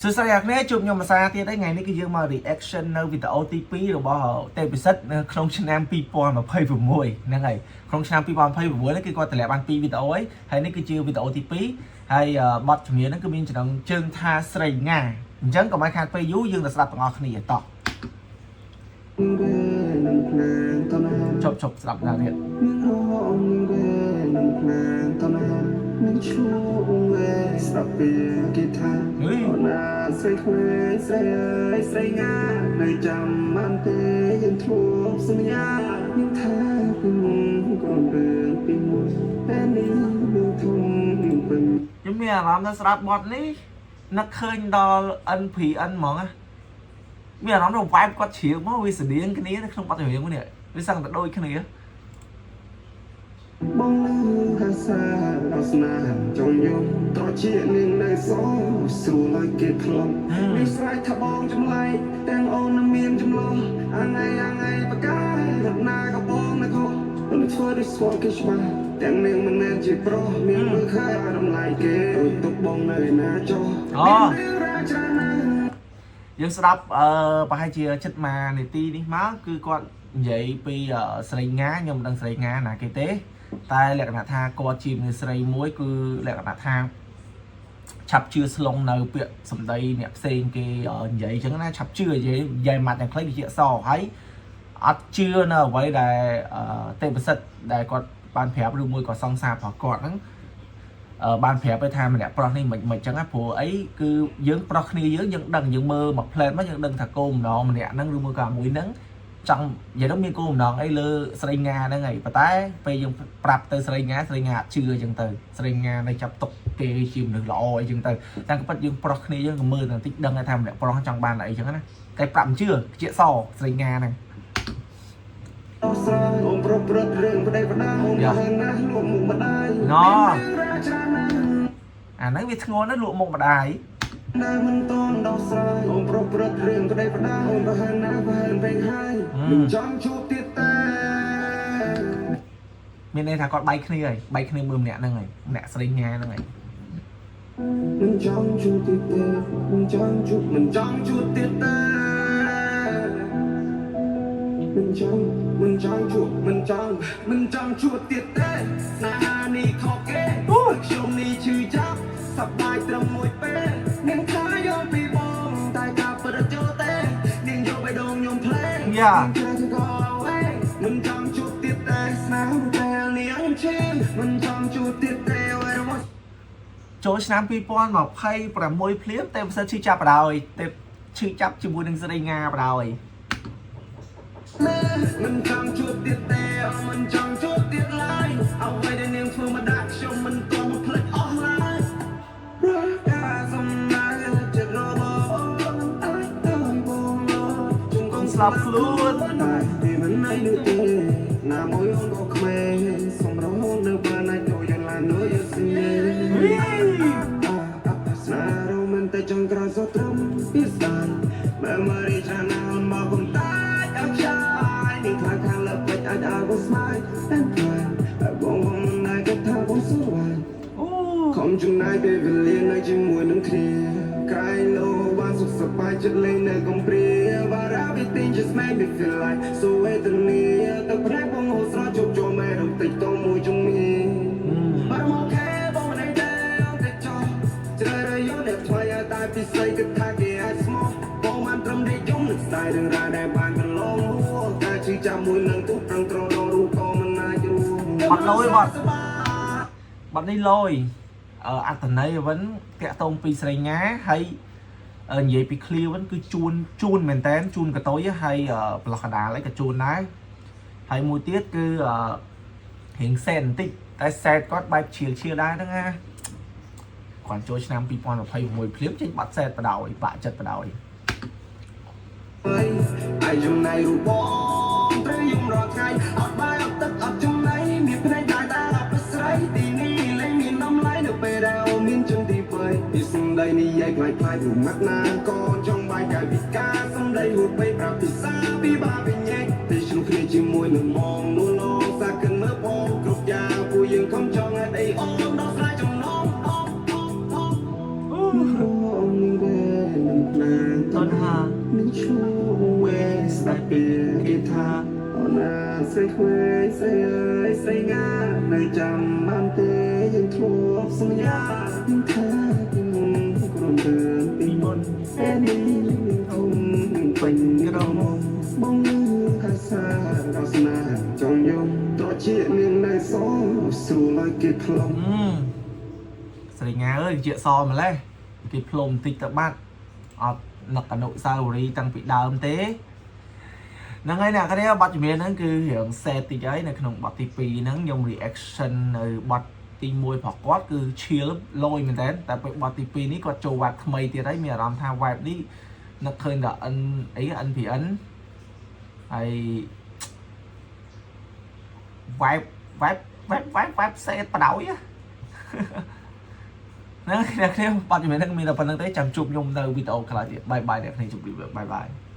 សួស្តីអ្នកគ្នាជួបខ្ញុំភាសាទៀតហើយថ្ងៃនេះគឺយើងមក reaction នៅវីដេអូទី2របស់ទេពិសិដ្ឋនៅក្នុងឆ្នាំ2026ហ្នឹងហើយក្នុងឆ្នាំ2026នេះគឺគាត់តម្លាក់បាន2វីដេអូហើយហើយនេះគឺជាវីដេអូទី2ហើយបទជំនាញហ្នឹងគឺមានចំណងជើងថាស្រីងាអញ្ចឹងកុំឲ្យខាតពេលយូរយើងទៅស្ដាប់ទាំងអស់គ្នាតោះ នឹងភ្លើងតណា ជប់ជប់ស្ដាប់ដល់ទៀត នឹងរងនឹងនឹងភ្លើងតណានឹងឈួងេស្រាប់ពេលគេថាអូណាស្រីក្មេងស្រីអើយស្រីងានៅចាំបានទេយើងធ្លាប់សន្យានឹងថាពីមុនក៏រឿងពីមុនតែនេះនឹងធំពេញ ខ្ញុំមានអារម្មណ៍ថាស្ដាប់បទនេះនឹកឃើញដល់ NPN ហ្មងណាមានអារម្មណ៍ថា vibe គាត់ច្រៀងមកវាស្តៀងគ្នានៅក្នុងបទចម្រៀងមួយនេះវាសឹងតែដូចគ្នា បងលឺហាសាដល់ស្នាចង់យំត្រជានាងនៅសស្រួលឲ្យគេធ្លុំនេះស្រែកថាបងចម្លែកទាំងអូននឹងមានចម្លោះអាងៃអាងៃបកាយរត់ណាក៏បងនៅខុសមិនធ្វើដូចស្គាល់គេច្បាស់ទាំងនាងមិនមែនជាប្រុសមានមើលឃើញអារម្មណ៍ឡៃគេដូចទុកបងនៅឯណាចុះ អូ មានរឿងរ៉ាវច្រើនណាស់ យើងស្ដាប់អឺប្រហែលជាចិត្តមួយនាទីនេះមកគឺគាត់និយាយពីអឺស្រីងាខ្ញុំមិនដឹងស្រីងាណាគេទេ តែលក្ខណៈថាគាត់ជាមនុស្សស្រីមួយគឺលក្ខណៈថាឆាប់ជឿស្លងនៅពាក្យសម្ដីអ្នកផ្សេងគេអឺនិយាយអញ្ចឹងណាឆាប់ជឿនិយាយនិយាយម៉ាត់យ៉ាងខ្លីវាជាអក្សរហើយអត់ជឿនៅអ្វីដែលអឺទេពសិទ្ធដែលគាត់បានប្រាប់ឬមួយក៏សង្សាររបស់គាត់ហ្នឹង អឺបានប្រាប់ទៅថាម្នាក់ប្រុសនេះមិនមិនចឹងណាព្រោះអីគឺយើងប្រុសគ្នាយើងយើងដឹងយើងមើលមួយផ្លែតមកយើងដឹងថាគោម្ដងម្នាក់ហ្នឹងឬមួយក៏មួយហ្នឹងចង់និយាយទៅមានគោម្ដងអីលើស្រីងាហ្នឹងហើយប៉ុន្តែពេលយើងប្រាប់ទៅស្រីងាស្រីងាអត់ជឿអញ្ចឹងទៅស្រីងានៅចាប់ទុកគេជាមនុស្សល្អអីចឹងទៅតែក៏ពិតយើងប្រុសគ្នាយើងក៏មើលតែបន្តិចដឹងថាម្នាក់ប្រុសចង់បានអីចឹងណាតែប្រាប់មិនជឿជាសស្រីងាហ្នឹង ដោះស្រាយអូនប្រព្រឹត្តរឿងប្តីប្តាអូន យ៉ា មិនណាស់លក់មុខម្ដាយ ណ មានរឿងរ៉ាវច្រើនណាស់ អាហ្នឹងវាធ្ងន់ណាស់លក់មុខម្ដាយ ដែលមិនតន់ដោះស្រាយអូនប្រព្រឹត្តរឿងប្តីប្តាអូនប្រហែលណាស់ប្រហែលពេកហើយមិនចង់ជួបទៀតទេ មានន័យថាគាត់បែកគ្នាហើយបែកគ្នាមួយម្នាក់ហ្នឹងហើយម្នាក់ស្រីងាហ្នឹងហើយ មិនចង់ជួបទៀតទេមិនចង់ជួបមិនចង់ជួបទៀតទេមិនចង់មិនចង់ជួបមិនចង់មិនចង់ជួបទៀតទេស្នេហានេះខកគេខ្ញុំនេះឈឺចាប់សប្បាយត្រឹមមួយពេលនាងថាយកពីបងតែការពិតអត់ចូលទេនាងយកបេះដូងខ្ញុំភ្លេង យ៉ា មិនចង់ជួបទៀតទេស្នេហ៍ពេលនេះខ្ញុំឈឺមិនចង់ជួបទៀតទេអ្វីរបស់ ចូលឆ្នាំ2026ភ្លាមទេពិសិដ្ឋឈឺចាប់បណ្ដោយទេឈឺចាប់ជាមួយនឹងស្រីងាបណ្ដោយ មិនចង់ជួបទៀតទេអូមិនចង់ជួបទៀតឡើយអ្វីដែលនាងធ្វើមកដាក់ខ្ញុំមិនទាន់មកភ្លេចអស់ឡើយរកការសំណាងចិត្តរបស់អូនអាចទៅបងជុំកុំ ស្លាប់ខ្លួន តែពីមិនណៃនោះទេណាមួយអូនក៏ក្មេងសំរងនៅបានអាចចូលយ៉ាងឡាននោះយស្នេ វី ស្នារមិនតែចង់ក្រោយសត្រឹមពីស្ដាយមើលមករីច្រើនណាស់មកគុំតាចអត់ចាយនេះខ្លាចខាងលើពេចអាចឲ្យបងស្មាយតែខ្លាចតែបងបងមិនដែរគិតថាបងស្វាយ អូ ខំចំណាយពេលវេលានៅជាមួយនឹងគ្នាក្រៃលោបានសុខសប្បាយចិត្តលេងនៅកំព្រា But everything just made me feel like so វេទនាទៅប្រែបងហូរស្រោជោគចូលមែរំតិចតមួយជំនាញ But I'm okay បងមិនអីទេអត់ទេចោះជ្រើសរើសយកអ្នកថ្មីឲ្យតែពិសេសគិតថាគេអាចស្មោះបងបានត្រឹមដេកយំនឹងស្ដាយរឿងរ៉ាវដែលបានកន្លងហួរការជឿចាំមួយនឹងទូប្រឹងត្រដរូក៏មិនអាចរួ បាត់លយបាត់បាត់នេះលយអឺអត្តន័យវិញតាក់តងពីស្រីងាហើយអឺនិយាយពី clear វិញគឺជួនជួនមែនតែនជួនកតុយហើយអឺប្រឡោះកដាលអីក៏ជួនដែរហើយមួយទៀតគឺអឺរៀងសែនបន្តិចតែសែតគាត់បែបឈៀលឈៀលដែរហ្នឹងណា គ្រាន់ចូលឆ្នាំ2026ភ្លាមចេញបាត់សែតបដ ாய் បាក់ចិត្តបដ ாய் ហើយចំណៃរូបបងត្រូវយំរាល់ថ្ងៃអត់បាយអត់ទឹកអត់ចំណៃមានភ្នែកតែតែអត់ប្រស្រ័យទីនេះលែងមានតម្លៃនៅពេលដែលអូនមានជនទី3ពីសម្ដីនិយាយខ្លាចខ្លាចរូបម៉ាត់ណាកូនចង់បាយកាយពិការសម្ដីហួតពេកប្រាប់ពិសាពីបាវិញ្ញេតែឆ្លុះគ្នាជាមួយនឹងបងនោះឡងសាកិនមើលបងគ្រប់យ៉ាងពួកយើងខំចង់ឲ្យអីអូនដោះស្រាយចំណងអូអូអូ អូ អូននេះ នឹងឈួវេស្ដាប់ពីគេថាអូនណាស្រីខ្វែងស្រីអើយស្រីងានៅចាំបានទេយើងធ្លាប់សន្យានឹងថាពីមុនក្រុមទឿនពីមុនពេលនេះនឹងធំនឹងពេញក្រមុំបងលឺថាសារដល់ស្នេហ៍ចង់យំត្រជានាងនៅសស្រួលឲ្យគេខ្លង អឺស្រីងាអើយជាសម្លេះគេផ្លុំបន្តិចទៅបាត់អត់នឹកអនុស្សាវរីយ៍តាំងពីដើមទេហ្នឹងហើយអ្នកគ្នាបទជំនាញហ្នឹងគឺរឿងសេតតិចហើយនៅក្នុងបទទី2ហ្នឹងខ្ញុំ reaction នៅបទទី1របស់គាត់គឺ chill លយមែនតើតែពេលបទទី2នេះគាត់ចូល vibe ថ្មីទៀតហើយមានអារម្មណ៍ថា vibe នេះនឹកឃើញតែ N អី NPN ហើយ vibe vibe vibe vibe vibe សេតបដ ாய் ហ្នឹងអ្នកគ្នាបទជំនាញហ្នឹងមានតែប៉ុណ្្នឹងទេចាំជួបខ្ញុំនៅវីដេអូក្រោយទៀត bye bye អ្នកគ្នាជម្រាប bye bye.